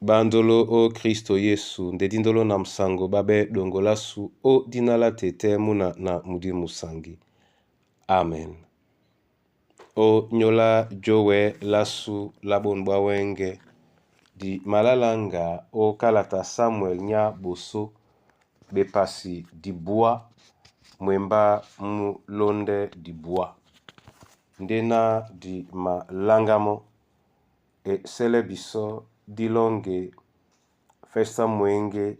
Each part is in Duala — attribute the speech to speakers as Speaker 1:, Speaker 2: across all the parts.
Speaker 1: Bandolo o Kristo Yesu nde dindolo na msango babe dongolasu o dina la tete muna na mudimu sangi. Amen. O nyola jowe lasu la bon bwa wenge di malalanga o kalata Samuel nya boso bepasi dibwa mwemba mu londe dibwa. Ndena di malangamo e sele biso dilonge festa mwenge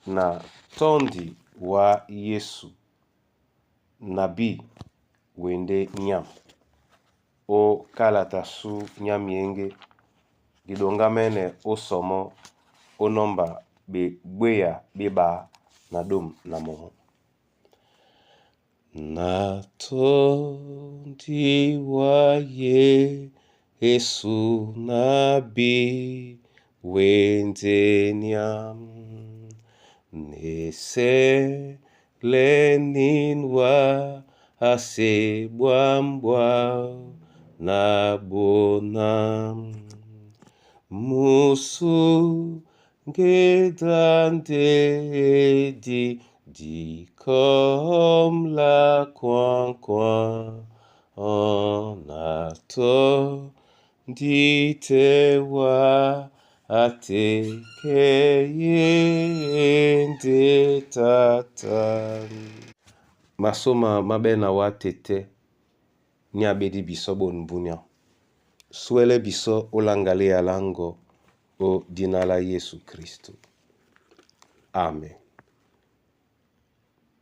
Speaker 1: na tondi wa Yesu nabi wende nyam o kalata su nya mienge didongamene o somo o nomba bebweya beba na dom na moho. Na tondi wa Yesu nabi wende nyam neselenin wa ase bwambwa na bona musu ngedande di dikom la kwan kwan na to nditewa atekeyende tata. Masoma mabena wa tete ni abedi biso bonbunya. Suele biso olangale ya lango o dina la Yesu Kristo. Amen.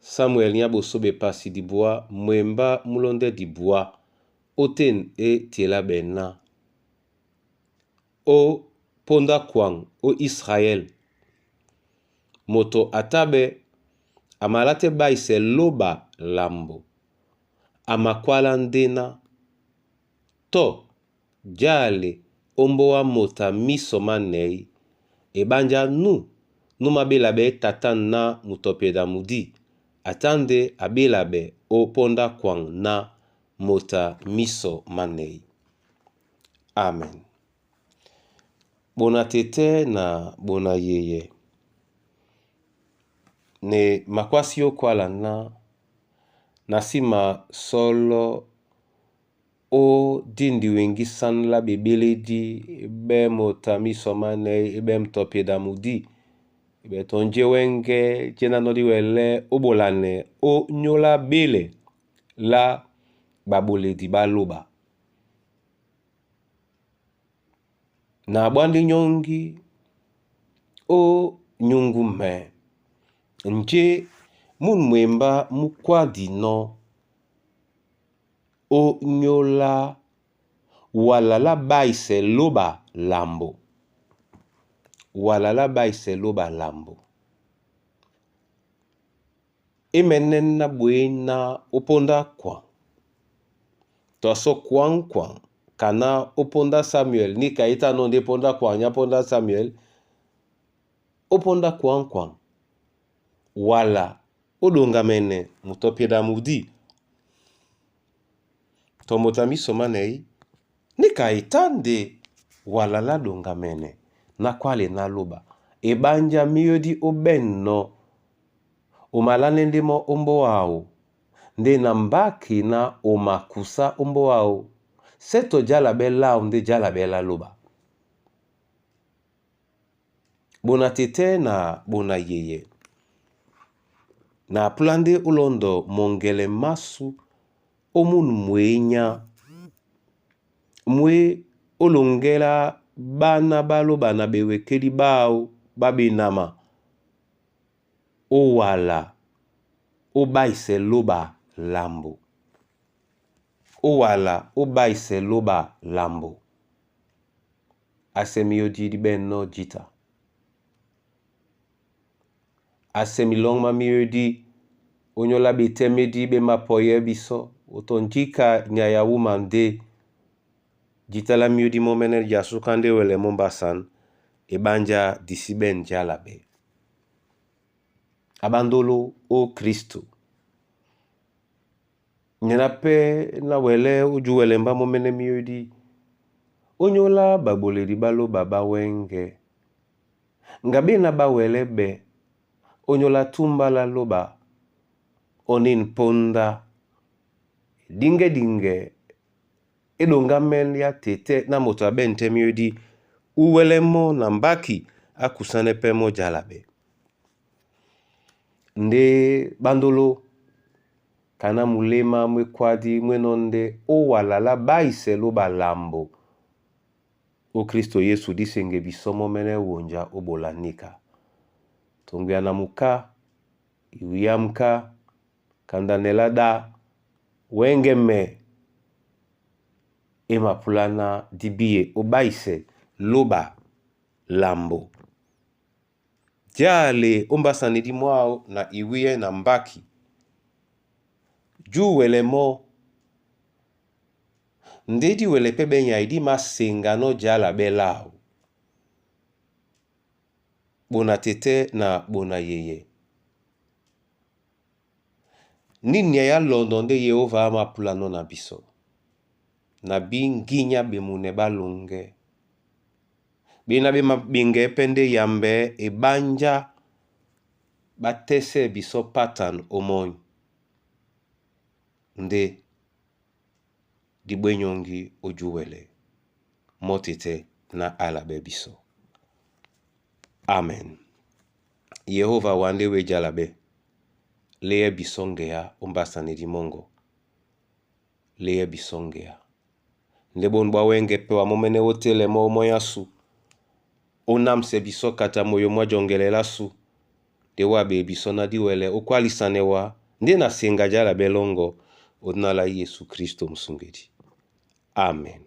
Speaker 1: Samuel nya boso bepasi dibwa mwemba mulonde dibwa oten e tiela bena o ponda kwang o Israel moto atabe amalate baise loba lambo amakwala ndena to jale ombowa mota miso manei ebanja nu numabela be tata na mutopeda mudi atande abela be o ponda kwang na mota miso manei. Amen. Bona tete na bona yeye ne makwasi okwala na na nsima solo o dindi wengi sanla bebeledi be mota miso manei ebe mutopeda mudi ebe tonje wenge jena nodi wele obolane o nyola bele la baboledi baloba. Na bwandi nyongi o nyungu me nje mun mwemba mukwadi no o nyola wala la baise loba lambo wala la baise loba lambo emenen na bwe na oponda kwa toso kwang kwang kana oponda Samuel ni kaita no nde ponda kwa nya ponda Samuel oponda kwang kwang wala odongamene mutopieda mudi to mota miso manei ni kaita nde wala la dongamene na kwale na loba ebanja miyodi obenno omalane ndemo ombo wao nde na mbaki na omakusa ombo wao seto jala be lao nde jala be la loba. Bona tete na bona yeye na plande ulondo mongele masu omunu mwenya mwe olongela bana baloba na bewekeli bao babenama owala obaise loba lambo owala obaise loba lambo asemi yodi benno jita asemi longma miyodi onyola betemedi be mapoye biso otonjika nyaya wuma nde jitala miyodi momene jasuka nde wele mombasan ebanja disi ben jalabe abandolo o Kristo nyana pe na wele uju wele mba momene miyodi onyola baboleri baloba bawenge Nga bena ɓá wɛlɛ́ ɓɛ̄ onyola túmbá lá lóɓa onín póndá díŋgɛ́díŋgɛ é ɗoŋgámɛ́n á tetɛ́ ná moto a ɓɛ̂n tɛ́ myédi úwɛ́lɛ́ mɔ́ na mbáki á kusánɛ́ pɛ́ mɔ́ jálabɛ́. Ndé ɓándoló kaná muléma mwé kwádi mwé nɔ́ ndé ó wala lá baísɛ lóɓa lambo ó Kristo Yesu dí seŋge bisɔ́ mɔ́ mɛ́nɛ́ wonja ó ɓola níka. Toŋgoya na muká, iwiyámká, kandanɛ lá ɗá, wɛ́ŋgɛ̄ mɛ é mapúláná dí bíye ó ɓáísɛ lóɓa lambo. Jále ó mbásanedí mwáō na iwíyɛ́ na mbáki, júwɛlɛ mɔ́ ndé dí wɛlɛ́ pɛ́ ɓɛ́ nyay dí māseŋganɔ́ jálabɛ́ láō. Ɓona tetɛ́ na ɓona yeyɛ. Nín nyay á lɔndɔ ndé Yehóva á māpúlánɔ́ na bisɔ́, na bí ŋgínya ɓemunɛ ɓá loŋgɛ́. Ɓéná ɓé māɓeŋgɛɛ́ pɛ́ ndé yambɛɛ́ eɓánjá ɓá tɛ́sɛ́ bisɔ́ pátan ómɔ́ny. Ndé dí ɓwé nyɔ́ŋgi ó júwɛlɛ mɔ́ tetɛ́ ná álabɛ́ bisɔ́. Amen. Yehóva wá ndé wé jálabɛ́, léyɛ́ bisɔ́ ŋgeá ó mbásanedí mɔ́ŋgɔ, léyɛ́ bisɔ́ ŋgeá. Ndé ɓón ɓá wɛ́ŋgɛ̄ pɛ́ wa mɔ́mɛ́nɛ́ ótélɛ mɔ́ ómɔ́ny ásu, ó námsɛ bisɔ́ kata moyo mwá jɔŋgɛlɛ lásu, ndé wá ɓee bisɔ́ ná dí wɛlɛ ó kwálisanɛ wá, ndé na seŋga jálabɛ́ lɔ́ŋgɔ́, ó dina lá Yesu Kristo Musungedi. Amen.